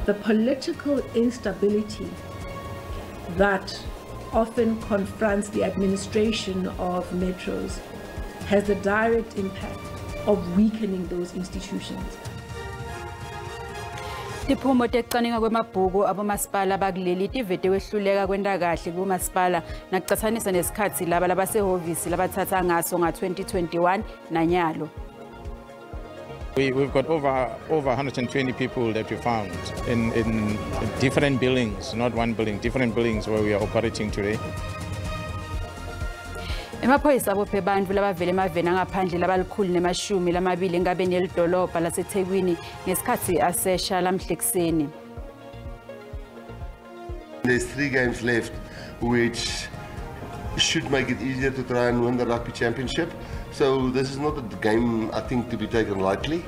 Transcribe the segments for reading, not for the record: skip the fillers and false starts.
The political instability that often confronts the administration of metros has the direct impact of weakening those institutions. Tiphumo tekucwaninga kwemabhuku abomasipala bakuleli tivete wehluleka kwenta kahle kumasipala nakucatsanisa nesikhatsi laba labasehhovisi labatsatsa ngaso nga-2021 nanyalo. We've got over 120 people that we found in different buildings, not one building, different buildings where we are operating today. Emaphoyisa abophe bantfu labavele emaveni angaphandle labalikhulu nemashumi lamabili enkabeni yelidolobha laseThekwini ngesikhatsi asesha lamhla ekuseni. There's 3 games left, which should make it easier to try and win the rugby championship. So this is not a game, I think, to be taken lightly.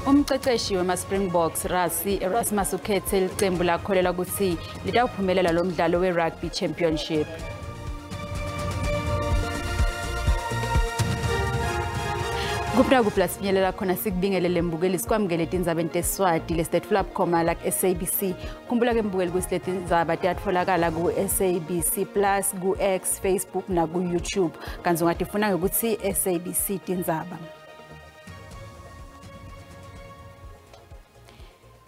Umqeqeshi wema-Springboks Rassie Erasmus ukhethe licembu lakholelwa kutsi litawuphumelela lo mdlalo we-Rugby Championship. Kuphi kuphi lasinyelela khona sikubingelele mbukeli sikwamukele tindzabeni tesiswati lesitetfula bukhoma la ku-SABC. Khumbula ke mbukeli kutsi letindzaba tiyatfolakala ku-SABC Plus, ku-X, Facebook naku-YouTube. Kantsi ungatifuna ngekutsi SABC tindzaba.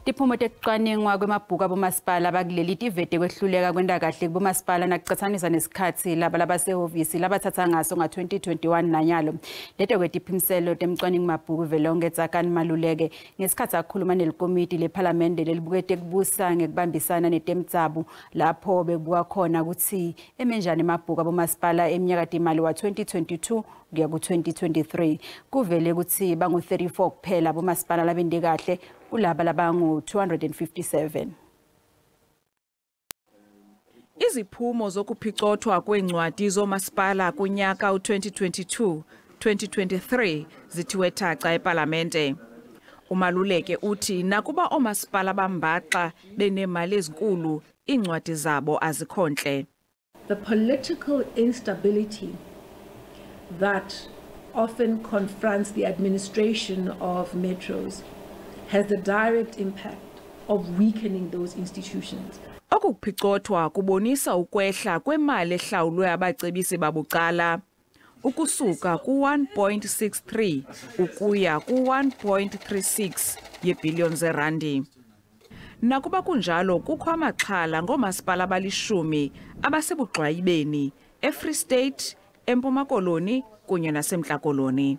Tiphumo tekucwaningwa kwemabhuku abomasipala bakuleli tivete kwehluleka kwenta kahle kubomasipala nakucatsanisa nesikhatsi laba labasehhovisi labatsatsa ngaso nga-2021 nanyalo. Lete kwetiphimiselo temcwaningi mabhuku velonke Tsakani Maluleke ngesikhatsi akhuluma nelikomiti lephalamende lelibukete kubusa ngekubambisana netemtsabu lapho bekubuka khona kutsi emenjani emabhuku abomasipala eminyakatimali wa-2022 kuya ku-2023. Kuvele kutsi bangu-34 kuphela abomasipala labente kahle kulaba labangu 257. Iziphumo zokuphicothwa kweencwadi zomasipala kunyaka u-2022 2023 zithiwe thaca epalamente. Umaluleke uthi nakuba oomasipala bambaxa beneemali ezinkulu, iincwadi zabo azikhontle. The political instability that often confronts the administration of metros has the direct impact of weakening those institutions. Okuphicothwa kubonisa ukwehla kwemali ehlawulwe abacebisi babucala ukusuka ku-1.63 ukuya ku-1.36 yeebhiliyoni zerandi. Nakuba kunjalo kukho amaxhala ngoomasipala abalishumi abasebugxwayibeni eFree State, eMpuma Koloni kunye naseMntla Koloni.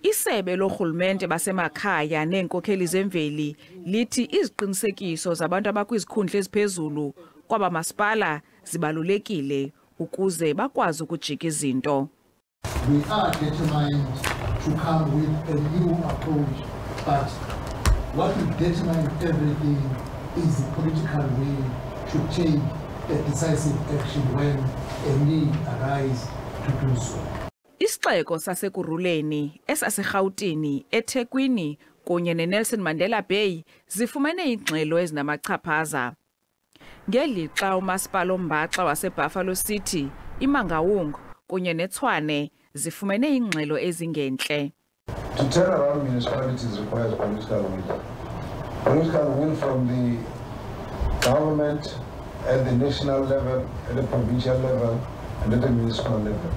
Isebe lorhulumente basemakhaya neenkokheli zemveli lithi iziqinisekiso zabantu abakwizikhundla eziphezulu kwaba masipala zibalulekile ukuze bakwazi ukujika izinto. We are determined to come with a new approach, but what will determine everything is the political will to take a decisive action when a need arises to do so. Isixeko saseKurhuleni, esaseRhawutini, eThekwini kunye neNelson Mandela Bay zifumene iingxelo ezinamachaphaza. Ngelixa umasipala ombaxa waseBuffalo City, iMangaung kunye neTshwane zifumene iingxelo ezingentle. To turn around municipalities requires political will. Political will from the government at the national level, at the provincial level, and at the municipal level.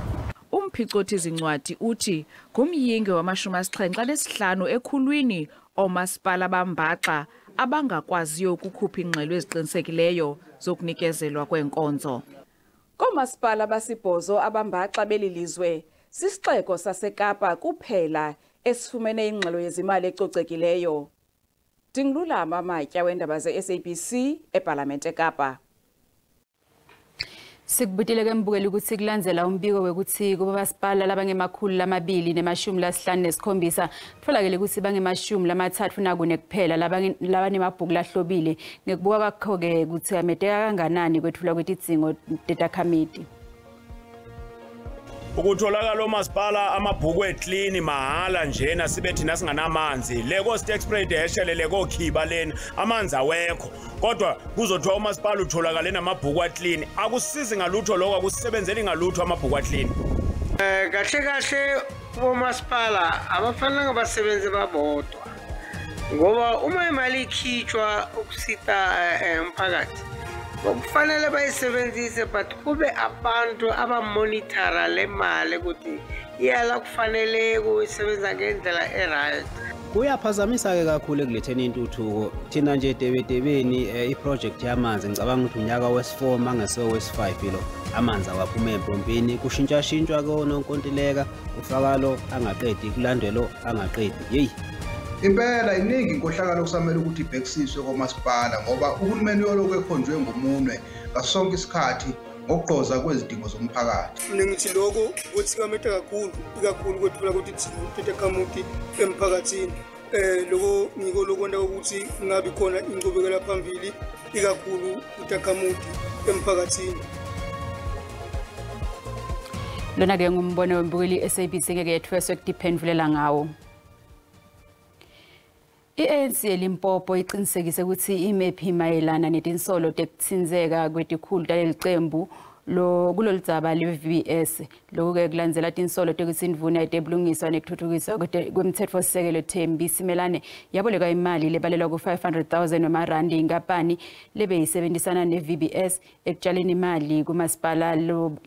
Umphicothi zincwadi uthi ngumyinge wama-75 ekhulwini oomasipala bambaxa abangakwaziyo ukukhupha iingxelo eziqinisekileyo zokunikezelwa kweenkonzo. Koomasipala basibhozo abambaxa beli lizwe, sisixeko saseKapa kuphela esifumene ingxelo yezimali ecocekileyo. Ndingululama Matya weendaba ze-SABC ePalamente eKapa. Sikubutile ke mbukeli ukuthi kulandzela umbiko wekuthi kuba masipala labangema-257 kutfolakele ukuthi bangema-34 kuphela labanemabhuku lahlobile. Ngekubuka kwakho ke kutsi ameteka kanganani kwetfulwa kwetidzingo tetakhamiti. Ukutholakala omasipala amabhuku eklini mahala njena sibe thina singanamanzi. Leko Sterkspruit eshelele kokhiba lena amanzi awekho, kodwa kuzothiwa umasipala utholakale namabhuku aklini. Akusizi ngalutho lokho, akusebenzeli ngalutho amabhuku aklini. Kahle kahle bomasipala abafanelanga basebenze babodwa, Ngoba uma imali ikhitshwa ukusita umphakathi, kufanele bayisebenzise, but kube abantu abamonithara le mali ukuthi iyala kufanele kuyisebenza ngendlela e-right. Kuyaphazamisa-ke kakhulu ekuletheni intuthuko. Thina nje edebedebeni iprojekthi yamanzi, ngicabanga ukuthi unyaka wesi-4 mangese wesi-5 lo, amanzi awaphuma empompini, kushintshashintshwa kononkontileka, ufaka lo angaqedi, kulandwe lo angaqedi. Yeyi. Impela iningi inkohlakalo kusamele ukuthi ibhekisiswe komasipala, ngoba uhulumeni uyolokhu ekhonjwe ngomunwe ngaso sonke isikhathi ngokugqoza kwezidingo zomphakathi. Mina ngithi lokho kuthikameta kakhulu, ikakhulu kwethola ukuthi thina emphakathini. Lokho ngiko lokwenta ukuthi kungabi khona inqubekela phambili ikakhulu kutakhamuti emphakathini. Lona-ke ngumbono wembukeli SABC ngeke yethweswe kutiphendvulela ngawo. I-ANC eLimpopo iqinisekise ukuthi imephi mayelana netinsolo tekutsinzeka kwetikhulu taleli cembu kulolu dzaba le-VBS. Lokhu-ke kulandzela tinsolo tekutsi indvuna yetebulungiswa nekutfutfukiswa kwemtsetfosisekelo Thembi Simelane yaboleka imali lebalelwa ku-500,000 wemarandi inkampani lebeyisebenzisana ne-VBS ekutshaleni imali kumasipala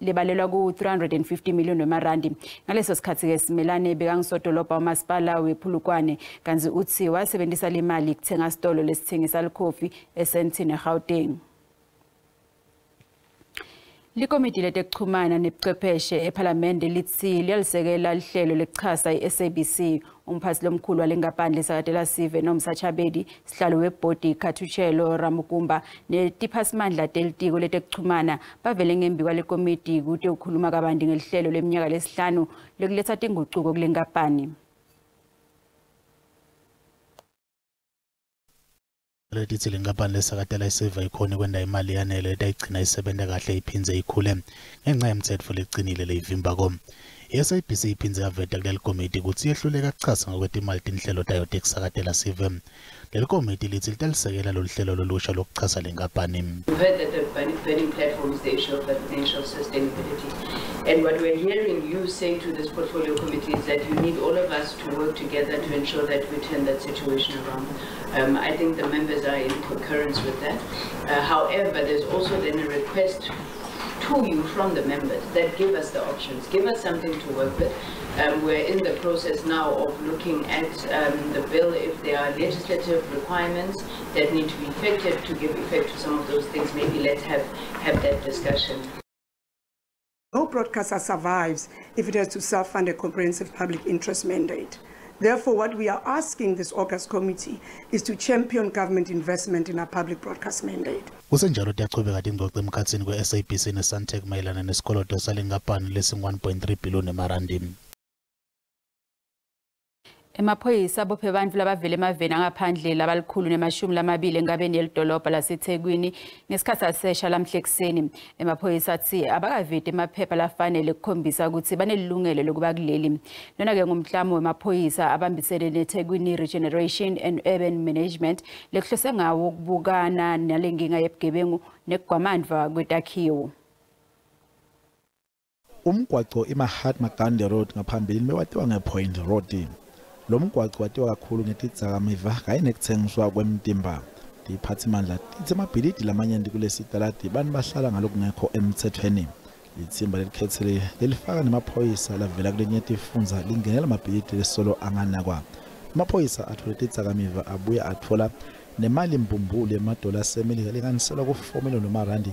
lebalelwa ku-350 million wemarandi. Ngaleso sikhatsi-ke Simelane bekangisodolobha wamasipala wePhulukwane, kantsi utsi wasebenzisa le mali kuthenga sitolo lesitsengisa likhofi eSandton eGauteng. Likomiti letekuchumana nebuchwepheshe ePhalamende litsi liyalisekela lihlelo lekuchasa i-SABC. Umphathi lomkhulu walenkampani lesakatela sive Nomsa Chabedi, sihlalo webhodi Khathutshelo Ramukumba netiphasimandla telitiko letekuchumana bavele ngembi kwale komiti kute ukukhuluma kabanti ngelihlelo leminyaka lesihlanu lekuletsa tingucuko kule nkampani. Letithi lenkampani lesakatela isive ikhona kwenda imali yanele letayigcina isebenta kahle iphindze ikhule ngenxa yemtsetfo lecinile leyivimbako. I-SABC iphindze yaveta kuleli komiti kutsi yehluleka kuchasa ngokwetimali tinhlelo tayo tekusakatela sive. Leli komiti litsi litalisekela lolu hlelo lolusha lokuchasa lenkampani. We've heard that the burning platform is the issue of financial sustainability. And what we're hearing you say to this portfolio committee is that you need all of us to work together to ensure that we turn that situation around. I think the members are in concurrence with that. However, there's also then a request to you from the members that give us the options, give us something to work with. We're in the process now of looking at the bill, if there are legislative requirements that need to be effected to give effect to some of those things, maybe let's have that discussion. No broadcaster survives if it has to self-fund a comprehensive public interest mandate. Therefore, what we are asking this August committee is to champion government investment in our public broadcast mandate. Kusenjalo tiyachubeka tingcoco emkhatsini kwe-SABC ne-Santec mayelana nesikoloto salenkampani lesingu-1.3 billion emarandi. Emaphoyisa abophe bantfu labavela emaveni angaphandle labalikhulu nemashumi lamabili enkabeni yelidolobha laseThekwini ngesikhatsi asesha lamhla ekuseni. Emaphoyisa atsi abakaveti emaphepha lafanele kukhombisa kutsi banelilungelo lokuba kuleli. Lona-ke ngumklamo wemaphoyisa abambisene neThekwini Regeneration and Urban Management lekuhlose ngawo ukubukana nalenkinga yebugebengu nekugwamandvwa kwetakhiwo. Umgwaco iMahatma Gandhi Road ngaphambilini bewatiwa ngePoint Road. Lo mgwaco watiwa kakhulu ngetidzakamiva kanye nekuthengiswa kwemtimba. Tiphatsimandla titsi emabhilidi lamanyenti kulesi taladi bantfu bahlala ngalokungekho emtsetfweni. Litsimba lelikhetsile lelifaka nemaphoyisa lavela kulenye tifundza lingenela amabhilidi lesolo anganakwa. Amaphoyisa atfole tidzakamiva abuye atfola nemali mbumbulu yemadola asemelika linganiselwa ku-4 million emarandi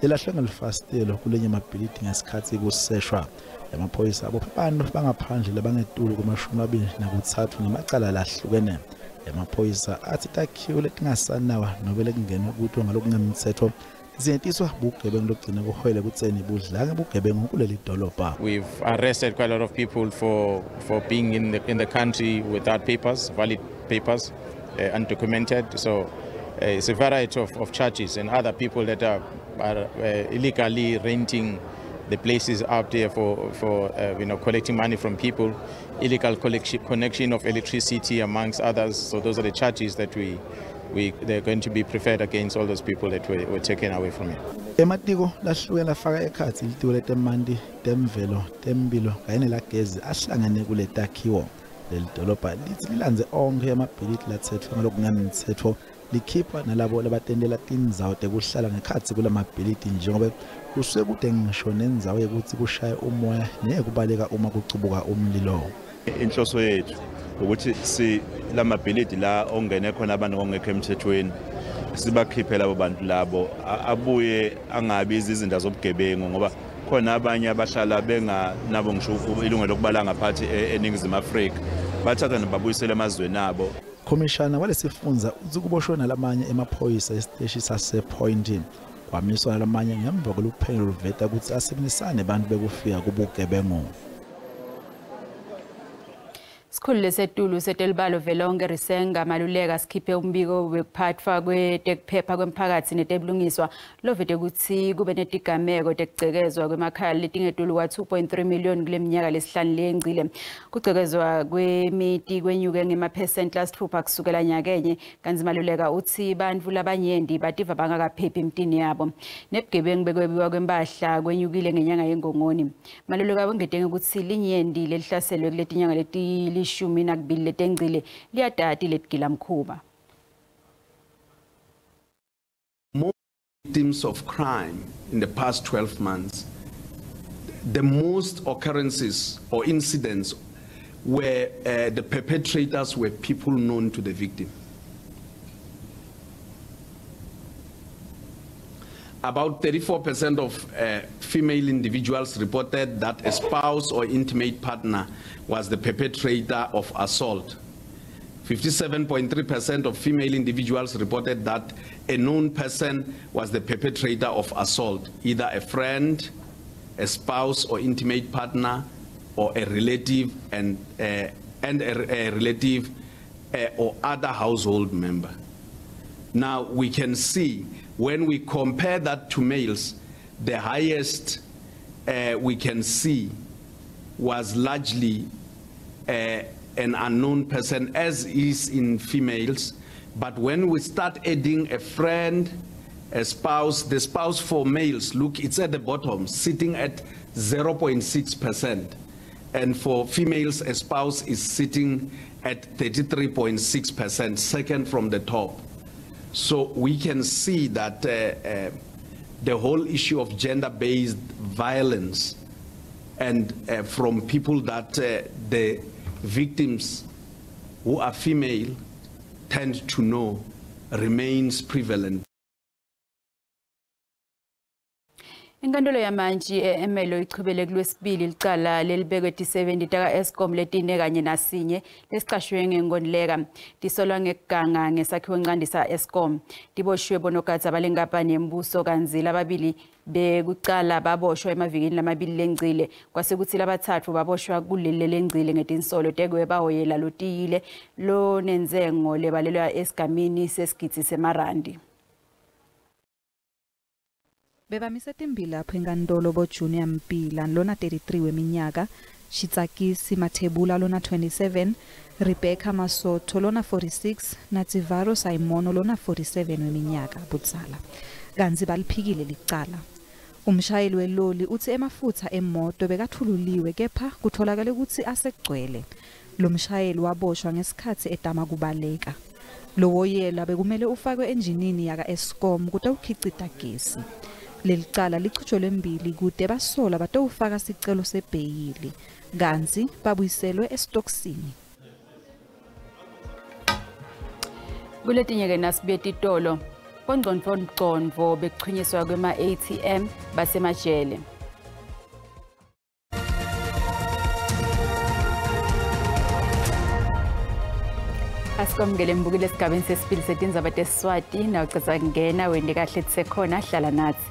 lelahlwe ngelifasitelo kulenye amabhilidi ngesikhatsi kuseshwa. Emaphoyisa abophe bantfu bangaphandle labangetulu kwema-23 ngemacala lahlukene. Emaphoyisa atsi takhiwo letingasanawa nobe lekungenwe kuto ngalokungemtsetfo zingetiswa bugebengu lokugcina kuholela ekutseni budlange bugebengu kuleli dolobha. We've arrested quite a lot of people for being in the country without papers, valid papers, undocumented. So it's a variety of charges, and other people that are illegally renting the places out there for collecting money from people, illegal connection of electricity amongst others. So those are the charges that they're going to be preferred against all those people that were taken away from it. Ematiko lahlukene lafaka ekhatsi litiko letemanti, temvelo, temphilo kanye nelagezi ahlangene kule takhiwo. Leli dolobha lithi lilandze onkhe emabhilidi latsetfwe ngalokungemtsetfo likhipha nalabo labatendela tindzawo tekuhlala ngekhatsi kulamabhilidi njengoba kusuke kude ngisho nendzawo yekutsi kushaye umoya neyekubaleka uma kucubuka umlilo. Inhloso yethu ukuthi si lamabhilidi la ongene khona abantu ongekho emthethweni sibakhiphe labo bantu labo abuye angabi izizinda zobugebengu ngoba khona abanye abahlala benganabo ngisho ilungelo lokubala ngaphathi eNingizimu Afrika bathatha nababuyisela emazweni abo. Khomishana walesifundza utsi kuboshwe nalamanye emaphoyisa esiteshi sasePoint kwamiswa nalamanye ngemva kweluphenyo luveta kutsi asebenzisane bantu bekufika kubugebengu. Sikhulu lesetulu setelibalo velonke Risenga Maluleka sikhiphe umbiko wekuphathwa kwetekuphepha kwemphakatsi netebulungiswa lovete kutsi kube netigameko tekugcekezwa kwemakhaya letingetulu kwa-2.3 million kule minyaka lesihlanu leyengcile. Kugcekezwa kwemiti kwenyuke ngemaphesenti lasitfupha kusukela nyakenye kantsi Maluleka utsi bantfu labanyenti bativa bangakaphephi emtini yabo. Nebugebengu bekwebiwa kwempahla kwenyukile ngenyanga yengongoni. Maluleka wengete ngekutsi linyenti lelihlaselwe kuletinyanga leti-12 letengcile liyadati letigilamkhuba. More victims of crime in the past 12 months, the most occurrences or incidents where the perpetrators were people known to the victim. About 34% of female individuals reported that a spouse or intimate partner was the perpetrator of assault. 57.3% of female individuals reported that a known person was the perpetrator of assault, either a friend, a spouse or intimate partner, or a relative and a relative or other household member. Now we can see when we compare that to males, the highest we can see was largely an unknown person, as is in females. But when we start adding a friend, a spouse, the spouse for males, look, it's at the bottom, sitting at 0.6%. And for females, a spouse is sitting at 33.6%, second from the top. So we can see that the whole issue of gender-based violence and from people that the victims who are female tend to know remains prevalent. Inkantolo yamantshi eMelo ichubele kulwesibili licala lelibekwe ti-70 taka Eskom letine kanye nasinye lesiqashwe ngenkontileka tisolwa ngekuganga ngesakhiwo ncandi sa Eskom. Tiboshwe bonogadza balenkampani yembuso kantsi lababili bekucala baboshwa emavikini lamabili lengcile kwase kutsi labatsatfu baboshwa kuleli lengcile ngetinsolo tekweba hoyela lotiyile lonentsengo lebalelwa esigamini sesigidzi semarandi. Bebamise timbili lapho enkantolo boJunior Mpila lona 33 weminyaka, Shitsakisi Mathebula lona 27, Rebecca Masotho lona 46 naTsivaro Simono lona 47 weminyaka budzala. Kantsi baliphikile licala. Umshayeli weloli utsi emafutsa emoto bekathululiwe kepha kutholakale kutsi asegcwele. Lo mshayeli waboshwa ngesikhatsi etama kubaleka. Lowoyela bekumele ufakwe enjinini yaka Eskom kutawukhicita gesi. Lelicala lichutjelwe mbili kude basola batawufaka sicelo sebheyili kantsi babuyiselwe esitokisini. Kuletinye ke nasibuye titolo bongcondvongcondvo bekuchunyiswa kwema-ATM basemajele. Asikwamukele mbukile esigabeni sesibili setindzaba teSiswati nawucedza kungena wente kahle tisekhona hlala natsi.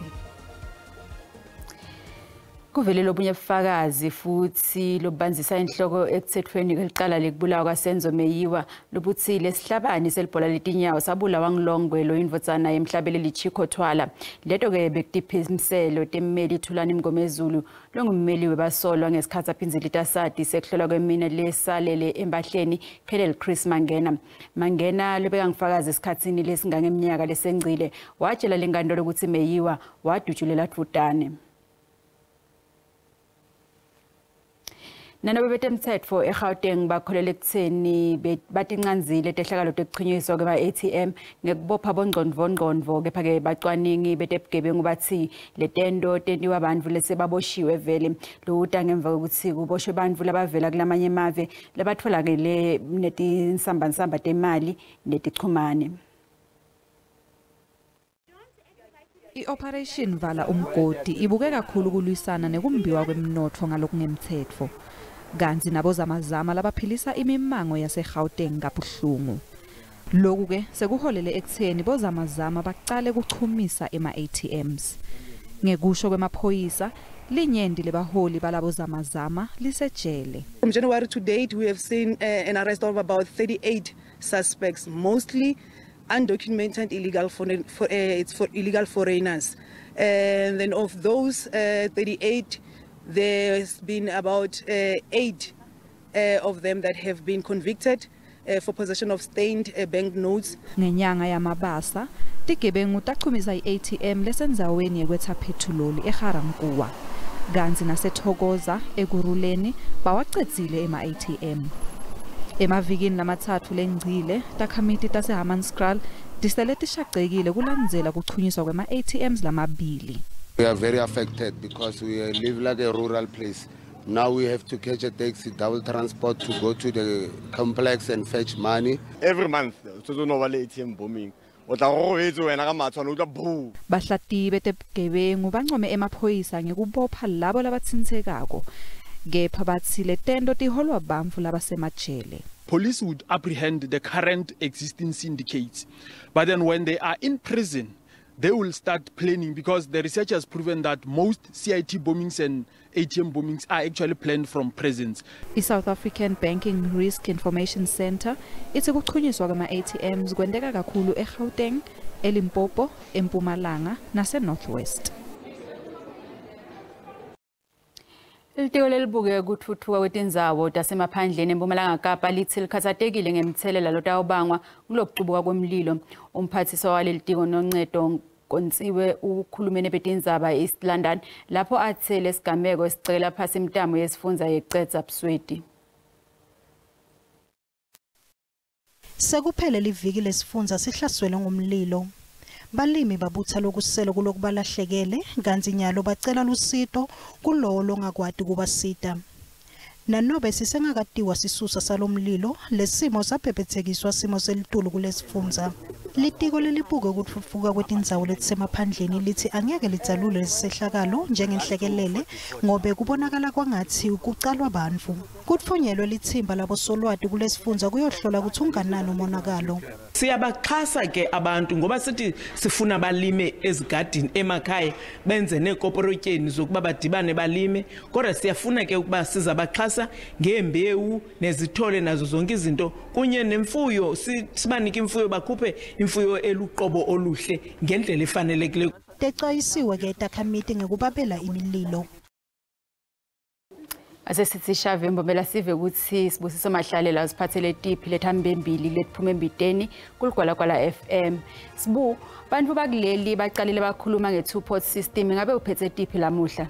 Kuvele lobunye bufakazi futsi lobubanzisa inhloko ekutsetfweni kwelicala lekubulawa kwaSenzo Meyiwa lobutsi lesihlabani selibhola letinyawo sabulawa ngilongwe loyindvodzana yemhlabeleli Chicco Twala. Leto-ke bekutiphimiselo temmeli Thulani Mngomezulu longummeli webasolwa ngesikhatsi aphindze litasati sekuhlolwa kwemine lesalele empahleni Colonel Chris Mangena. Mangena lobekangufakazi esikhatsini lesingangeminyaka lesengcile watshela lenkantolo kutsi Meyiwa wadutshulela dvutane. Nanobe betemtsetfo eGauteng bakholelwa ekutseni batincandzile tehlakalo tekuchunyiswa kwema-ATM ngekubopha bongcondvongcondvo, kepha-ke bacwaningi betebugebengu batsi letento tentiwa bantfu lesebaboshiwe vele. Lokuta ngemva kwekutsi kuboshwe bantfu labavela kulamanye emave labatfolakele netinsambansamba temali netichumane. I-Operation Vala Umgodi ibuke kakhulu kulwisana nekumbiwa kwemnotfo ngalokungemtsetfo. Kantsi nabozamazama labaphilisa imimango yaseGauteng kabuhlungu. Loku-ke sekuholele ekutseni bozamazama bacale kuchumisa ema-ATMs. Ngekusho kwemaphoyisa, linyenti lebaholi balabozamazama lisejele. From January to date, we have seen an arrest of about 38 suspects, mostly undocumented illegal foreign, for, it's for illegal foreigners. And then of those 38, there's been about 8 of them that have been convicted for possession of stained bank notes. Ngenyanga yamabasa, tigebengu tachumisa i-ATM lesendzaweni yekwetsa phethuloli eGarankuwa. Kantsi naseThokoza ekuruleni bawacedzile ema-ATM. Emavikini lamatsatfu lengcile, takhamiti taseHammanskraal tisele tishacekile kulandzela kuchunyiswa kwema-ATMs lamabili. We are very affected because we live like a rural place. Now we have to catch a taxi, double transport to go to the complex and fetch money. Every month, so no vale ATM bombing. O tla robetse wena ka matshwana utlwa boo. Bahlati betebugebengu bancome emaphoyisa ngekubopha labo labatsintsekako. Kepha batsi letento tiholwa bantfu labasemajele. Police would apprehend the current existing syndicates, but then when they are in prison, they will start planning, because the research has proven that most CIT bombings and ATM bombings are actually planned from prisons. I-South African Banking Risk Information Center itsi kuchunyiswa kwema-ATMs kwenteka kakhulu eGauteng, eLimpopo, eMpumalanga nase-North West. Litiko lelibuke kutfutfuka kwetindzawo tasemaphandleni eMpumalanga Kapa litsi likhatsatekile ngemtselela lotawubangwa ngulokucubuka kwemlilo. Umphathiswa waleli tiko Noncedo Kontsiwe ukhulume nebetindzaba e-East London lapho athe lesigameko sicela phasi imitamo yesifundza yekucedza busweti. Sekuphele liviki lesifundza sihlaselwe ngumlilo. Balimi babutsa lokusele kulokubalahlekele kantsi nyalo bacela lusito kulowo longakwati kubasita. Nanobe sisengakatiwa sisusa salomlilo, lesimo sabhebhethekiswa simo selitulu kulesifundza. Litiko lelibuke kutfutfuka kwetindzawo letisemaphandleni litsi angeke lidzalule lesisehlakalo njengenhlekelele ngobe kubonakala kwangatsi kucalwa bantfu. Kutfunyelwe litsimba labosolwati kulesifundza kuyohlola kutsi unganani umonakalo. Siyabaxhasa ke abantu ngoba sithi sifuna balime ezigadini emakhaya benze neekoporotyeni zokuba badibane balime, kodwa siyafuna ke ukuba sizabaxhasa ngeembewu nezithole nazo zonke izinto kunye nemfuyo, sibanike imfuyo bakhuphe imfuyo eluqobo oluhle ngendlela efanelekileyo. Tecwayisiwe ke takhamiti ngekubabela imililo. Asesithi shave Mbombela sive kutsi Sibusiso Mahlalela usiphathele tiphi lethambembili letiphuma embiteni kuligwalagwala FM. Sibu, bantfu bakuleli bacalile bakhuluma nge-two pot system, ngabe uphethe tiphi lamuhla?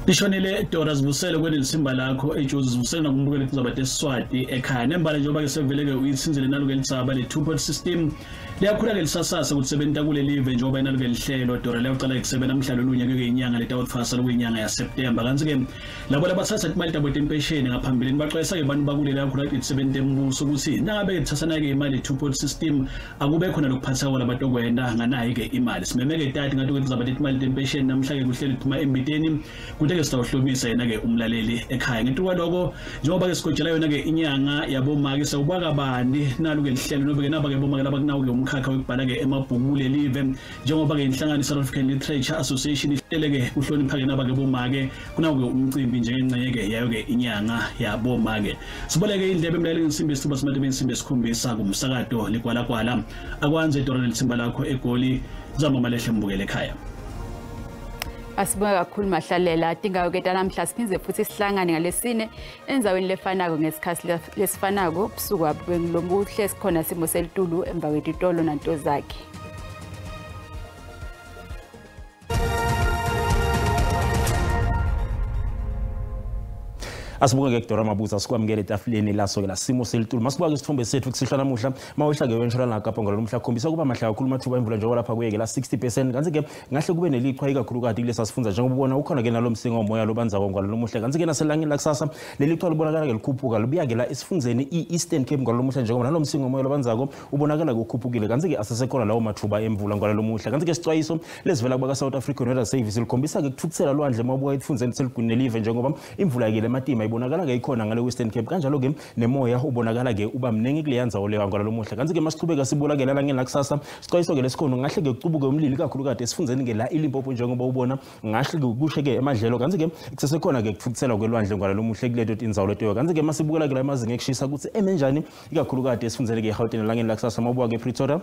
Lishonile Dora Zibusele kwenelisimba lakho eJozi Zibusele nakumbukela tindzaba tesiswati ekhaya. Nembala njengoba ke sevele-ke uyitsinzele naluke lidzaba le-two pot system liyakhula-ke lisasasa kulisebenta kulelive njengoba inaluke lihlelo Dora liyawucala kusebenta mhla lolunye ke inyanga letawutfasa lokuyinyanga yaSeptember. Kantsi-ke labo labatsatsa timali tabo tempesheni ngaphambilini baxwayisa-ke bantu bakuleli kakhulu tisebenti tembuso kutsi nangabe kutsatsana-ke imali le-two pot system akube khona lokuphatheka kwalabatokwenta nganayi-ke imali. Simemeke tati ngato-ke tindzaba tetimali tempesheni namhla-ke kuhleli kuphuma embiteni kute-ke sitawuhlomisa yena-ke umlaleli ekhaya. Ngetuka kwaloko njengoba-ke sigojela yona-ke inyanga yabomake sewubaka bani nalu-ke lihlelo nobe-ke naba-ke bomake labakunawo-ke umkhakha wekubhala-ke emabhuku kulelive njengoba-ke inhlangano i-South African Literature Association ihlele-ke kuhlonipha-ke naba-ke bomake kunawo-ke umcimbi njengengxenye-ke yayo-ke inyanga yabomake. Siboleke indlebe emlaleli ngesimbi yesithuba simatebe insimbi yesikhombisa kumsakato ligwalagwala. Akwanze Dora nelitsimba lakho eGoli zama malehle mbukele ekhaya. Asibonge kakhulu Mahlalela tingayo ke namhla siphindze futhi sihlangane ngalesine endzaweni lefanako ngesikhathi lesifanako busuku abengilomuhle sikhona simo selitulu emva kwetitolo nanto zakhe. Asibuke ke Dora Mabuza, sikwamukele etafuleni laso ke la simo selitulu. Masibuka ke isithombe sethu kusihlwa namuhla, mawehla ke wentshonalanga Kapa ngalo khombisa kuba mahle kakhulu amathuba emvula njengoba lapha kuye ke la 60%. Kanti ke ngahle kube neliqhwa ikakhulukati kulesa sifundza njengoba ubona ukhona ke nalo msinga womoya lobanzako ngalo lomuhla. Kanti ke naselangeni lakusasa leli qhwa libonakala ke likhuphuka libuya ke la esifundzeni i-Eastern Cape ngalo lomuhla njengoba nalo msinga womoya lobanzako ubonakala kukhuphukile. Kanti ke asesekhona lawo mathuba emvula ngalo lomuhla. Kanti ke sicwayiso lesivela kubaka South African Weather Service likhombisa ke kuthukuthela lwandle mawubuka esifundzeni seligwini nelive njengoba imvula ke lematima ibonakala ke ikhona ngale Western Cape, kanjalo ke nemoya ubonakala ke uba mningi kuleya ndzawo leyo ngalo lomuhla. Kanti ke masichubeka sibulakela langeni lakusasa sicwayiso ke lesikhona ngahle ke kucubuke umlilo ikakhulukati esifundzeni ke la iLimpopo njengoba ubona ngahle ke kushe ke emadlelo. Kanti ke kusesekhona ke kuthukuthela kwelwandle ngalo lomuhle kuleto tindzawo leto. Kanti ke masibukela ke la emazinga ekushisa kutsi eme njani ikakhulukati esifundzeni ke eGauteng langeni lakusasa mawubuka ke Pretoria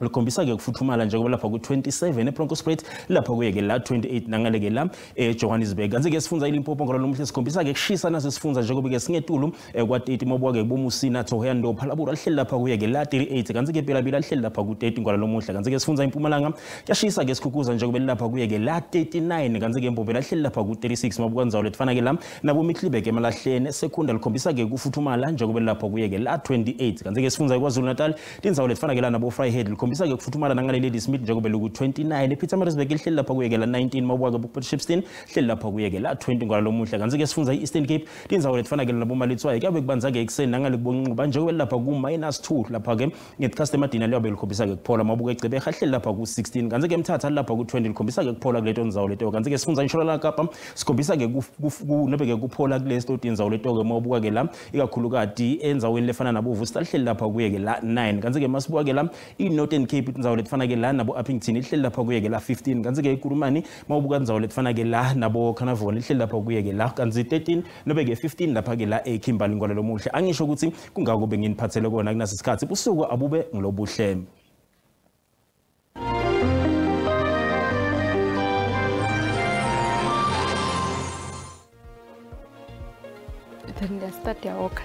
likhombisa ke kufuthumala njengoba lapha ku-27, eBronkhorstspruit lapha kuye ke la 28, nangale ke la eJohannesburg. Kanti ke sifundza iLimpopo ngalo lomuhla sikhombisa ke kushisa naso sifundza njengoba ke singetulu kwa-30 mawubuka ke boMusina, Thohoyandou, Phalaborwa lihleli lapha kuye ke la 38. Kanti ke Bela-Bela lihleli lapha ku-30 ngalo lomuhla. Kanti ke sifundza iMpumalanga kuyashisa ke sikhukhuza njengoba lapha kuye ke la 39. Kanti ke Mbombela lihleli lapha ku-36 mawubuka ndzawo letifana ke la nabo Middelburg, emalahleni Secunda likhombisa ke kufuthumala njengoba lapha kuye ke la 28. Kanti ke sifundza iKwaZulu Natal tindzawo letifana ke la nabo Vryheid likhombisa ke kufuthumala nangale Ladysmith njengoba liku-29. ePietermaritzburg lihleli lapha kuye ke la 19, mawubuka ke Port Shepstone lihleli lapha kuye ke la 20 ngalo lomuhla. Kanti ke sifundza i-Eastern Cape tindzawo letifana ke nabo Maletswai kuyabe kubanza ke ekuseni nangale kubonquba njengoba lapha ku--2 lapha ke ngesikhathi emadina liyabe likhombisa ke kuphola mawubuka eGqeberha lihleli lapha ku-16. Kanti ke Mthatha lapha ku-20 likhombisa ke kuphola kuleto ndzawo leto. Kanti ke sifundza iNtshonalanga Kapa sikhombisa ke nobe ke kuphola kuleto tindzawo leto ke mawubuka ke la ikakhulukati endzaweni lefana nabo Worcester lihleli lapha kuye ke la 9. Kanti ke masibuka ke la i-Northern Cape indzawo letifana ke la nabo Upington lihleli lapha kuye ke la 15. Kanti ke iKurumani mawubuka indzawo letifana ke la nabo Carnarvon lihleli lapha kuye ke la kanti 13 nobe ke 15 lapha ke la eKimberley ngalo lomuhle. Angisho ukuthi kungako benginiphathele kona kunasi sikhathi. Busuku abube ngilobuhle. Then start your work.